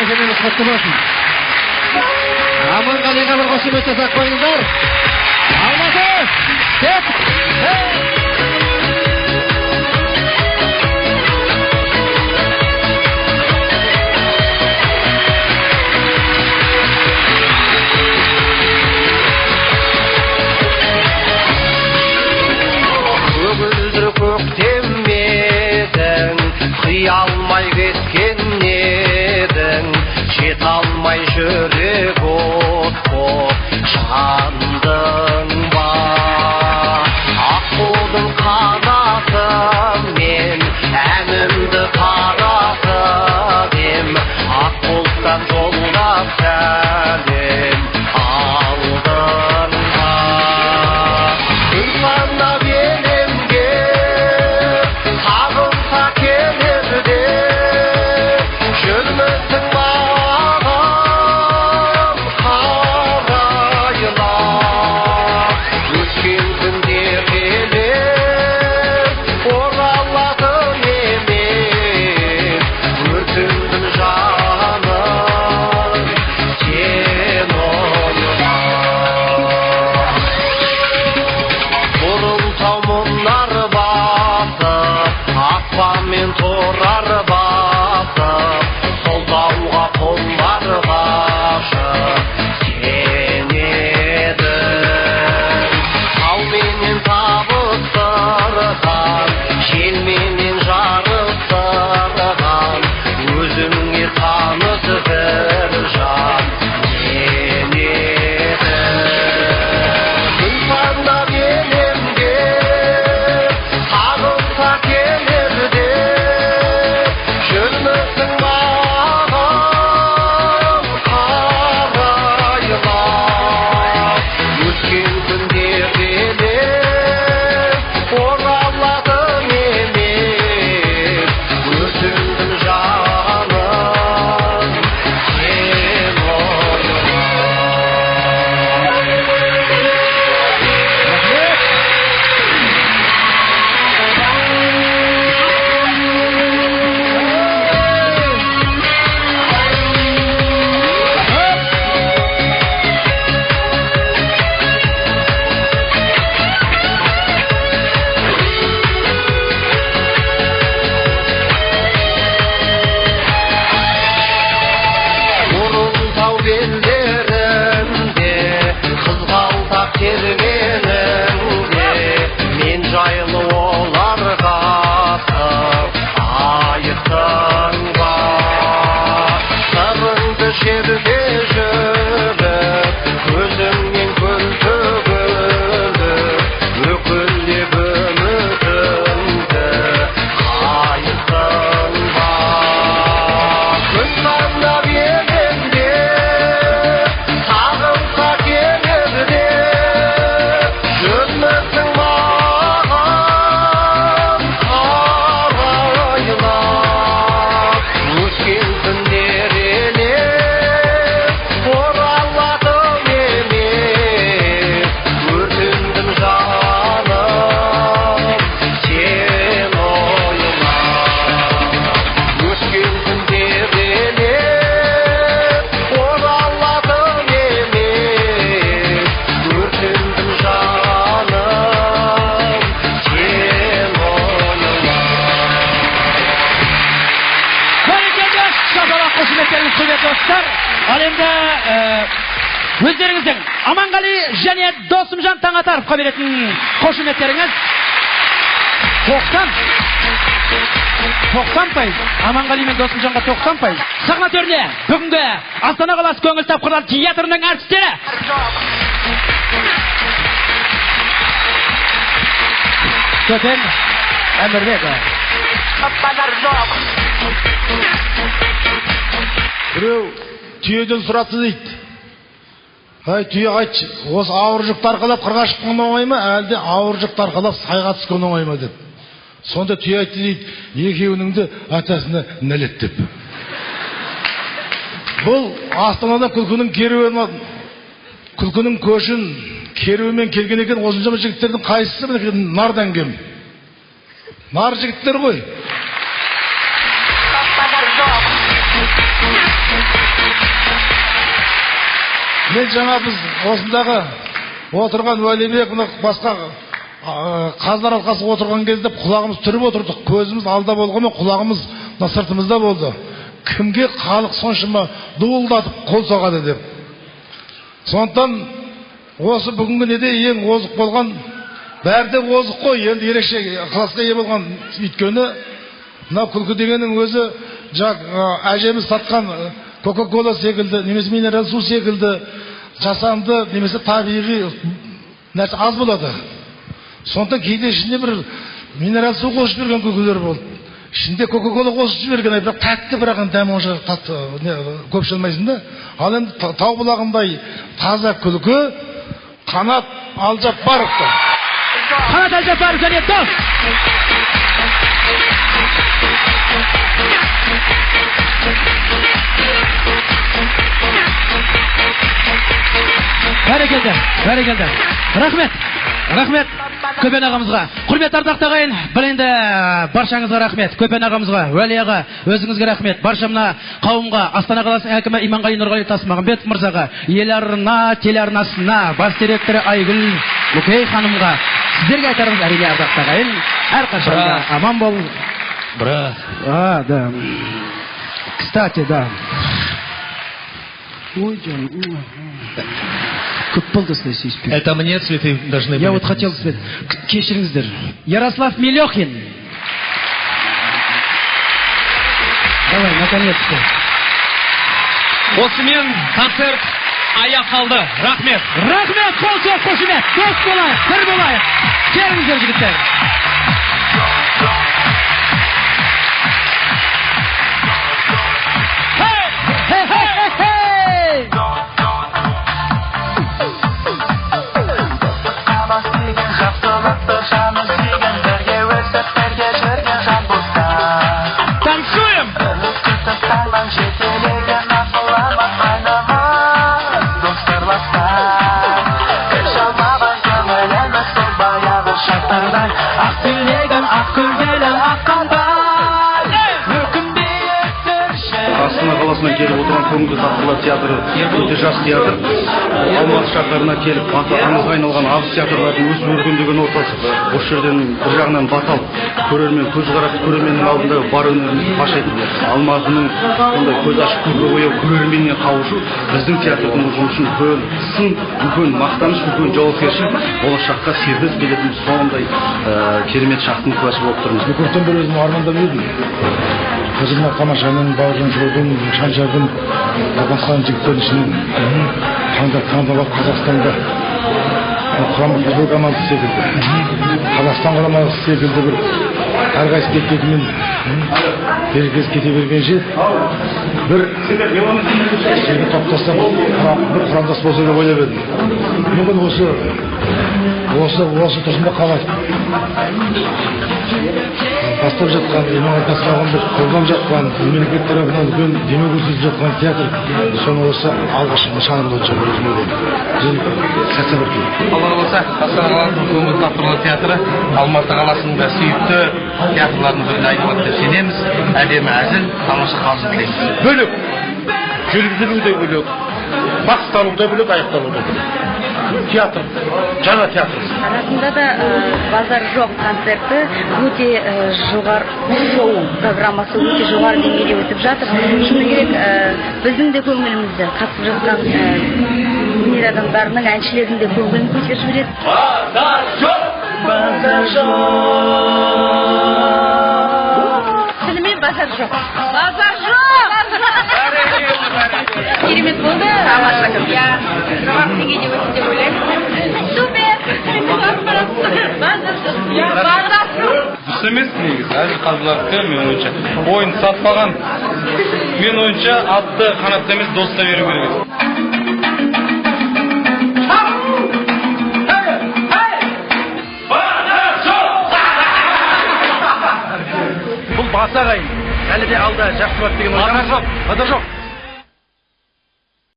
Мерекеміз құтты болсын. Аманғалиға бір қошемет жасап қойыңыздар. Алматы! Кет! Көгілдір көктем едің, қия алмай кеткен едің, жете алмай жүрек от боп жандың ба? Аққудың қанатымен әнімді таратып ем, ақ бұлттан жолдап сәлем алдың ба? Күн санап елемге сағынса келер деп, жүрмісің маған қарайлап, өткен күндер елес оралатын емес, өртендім жаным сен ойлап. Бұрын тау мұнар басып, аспанмен тұрар басып, сол тауға қонар ғашық сен едің. Тауменен табыстырған, желменен жарыстырған, өзіңе таныс бір жан мен едім. Күн санап елемге сағынса келер деп, жүрмісің маған қарайлап, өткен күндер елес оралатын емес, өртендім жаным сен ойлап. Бұрын тау белдерінде қызғалдақ тергеніңде, мен жайлы оларға сыр айттың ба? Сырыңды жерге жүріп, көзіңнен көл төгіліп, өкілдеп үмітіңді қайттың ба? Күн санап елемде сағынса келер деп, жүрмісің маған қарайлап, өткен күндер елес оралатын емес, өртендім жаным сен ойлап. Өткен күндер елес оралатын емес, өртендім жаным сен ойлап. Бәрекелді, шапалақ қошеметтеріңіз, құрметті достар. Ал енді өздеріңіздің Аманғали және Досымжан Таңатаровқа беретін қошеметтеріңіз 90%. Аманғали мен Досымжанға 90%. Сахна төріне бүгінгі Астана қаласы көңіл тапқырлар театрының әртістері. Көтен Әмірбеков. Біреу түйеден сұрапты дейді. Әй, түйе айтшы, осы ауыр жүкті арқалап қырға шыққан оңай ма, әлде ауыр жүкті арқалап сайға түскен оңай ма деп. Сонда түйе айтты дейді, екеуінің де атасына нәлет деп. Бұл Астанада күлкінің керуені, күлкінің көшін керуенмен келген екен, осыншама жігіттердің қайсысы мінекей нардан кем? Нар жігіттер ғой. Мен жаңа біз осындағы отырған Уәлибек, мына басқа қазылар алқасы отырған кезде құлағымыз түріп отырдық. Көзіміз алда болғанмен құлағымыз мына сыртымызда болды. Кімге халық соншама дуылдатып қол соғады деп. Сондықтан осы бүгінгі неде ең озық болған, бәрі де озық қой, енді ерекше ықыласқа ие болған, өйткені мына күлкі дегеннің өзі әжеміз сатқан Кока-кола секілді, немесе минерал су секілді жасанды, немесе табиғи нәрсе аз болады. Сондықтан кейде ішінде бір минерал су қосып жіберген күлкілер болды. Ішінде Кока-кола қосып жіберген, бірақ тәтті, бірақ енді дәмі онша тәтті, көп іше алмайсың да. Ал енді тау бұлағындай таза күлкі Қанат Алжаппаровтан. Қанат Алжаппаров және Дос. Бәрекелді, бәрекелді. Рахмет, рахмет Көпен ағамызға. Құрметті ардақты ағайын, бір енді баршаңызға рахмет. Көпен ағамызға, Уәли аға, өзіңізге рахмет. Барша мына қауымға, Астана қаласының әкімі Иманғали Нұрғали Тасмағамбетов мырзаға, Еларна телеарнасына, бас директоры Айгүл Мүкей ханымға, сіздерге айтарымыз әрине ардақты ағайын, әрқашан да аман бол. Брат. А, да. Кстати, да. Ой, жаным. Көп болды осылай сүйіспей. Это мне цветы должны Я были вот хотел принести. сказать, кешіріңіздер. Ярослав Мелехин. Давай, наконец-то. Осымен концерт аяқталды. Рахмет. Рахмет, қол соғып қошемет. Дос болайық, бір болайық. Келіңіздер, жігіттер. Хей! Хей, хей, хей, хей! Танцуем! Астана қаласынан келіп отырған көңілді тапқырлар театры өте жас театр. Алматы шаһарына келіп аты аңызға айналған абыз театрлардың өсіп өркендеген ортасы. Осы жерден бір жағынан бат алып, көрермен көз қарап, көрерменнің алдында бар өнерімізді паш етіп, Алматының сондай көз ашып көкке бояу көрерменіне қауышу біздің театрдың ұжымы үшін үлкен сын, үлкен мақтаныш, үлкен жауапкершілік, болашаққа серпіліс беретін сондай керемет шақтың куәсі болып тұрмыз. Мен көптен бері өзім армандап едім. Қазір мына тамашаның, Бауыржан Шоудың, Шаншардың, басқа жігіттердің ішінен таңдап алып Қазақстанда құрама футбол командасы секілді, Қазақстан құрамасы секілді бір әрқайсысы бет-бетімен берекесі кете бергенше бір жерге топтасам, бір құрамдас болса деп ойлап едім. Мүмкін осы тұрсында қалады. Бастап жатқан, Иманғали Тасмағамбетов қолдап жатқан, мемлекет тарапынан үлкен демеу көрсетіп жатқан театр, соны осы алғашқы нышаны болады деп өзім ойлаймын. Сәт сапар тілеймін. Алла қаласа, Астана қаласының көңіл тапқырлар театры Алматы қаласының да сүйікті театрларының біріне айналады деп сенеміз. Әдемі әзіл, тамаша қалжың тілейміз. Бөлек, жүргізілу де бөлек, басталу да бөлек, аяқталу да бөлек. Театр, жаңа театр. Арасында да базар жоқ концерті өте жоғары, шоу программасы өте жоғары деңгейде өтіп жатыр. Шыны керек, біздің де көңілімізді қатысып жатқан өнер адамдарының, әншілердің де көңілін көтеріп жібереді. Базар жоқ! Базар жоқ! Шынымен базар жоқ. Базар жоқ! Керемет болды. Тамаша. Иә, жоғары деңгейде өтті деп ойлаймын. Супер! Базар жоқ. Базар жоқ. Дұрыс емес негізі, әзіл қазылардікі менің ойымша. Ойын сатпаған. Менің ойымша атты Қанатқа емес, Досқа беру керек еді. Бұл басы ағайын. Әлі де алда жақсы болады деген ойдамыз. Базар жоқ. Базар жоқ.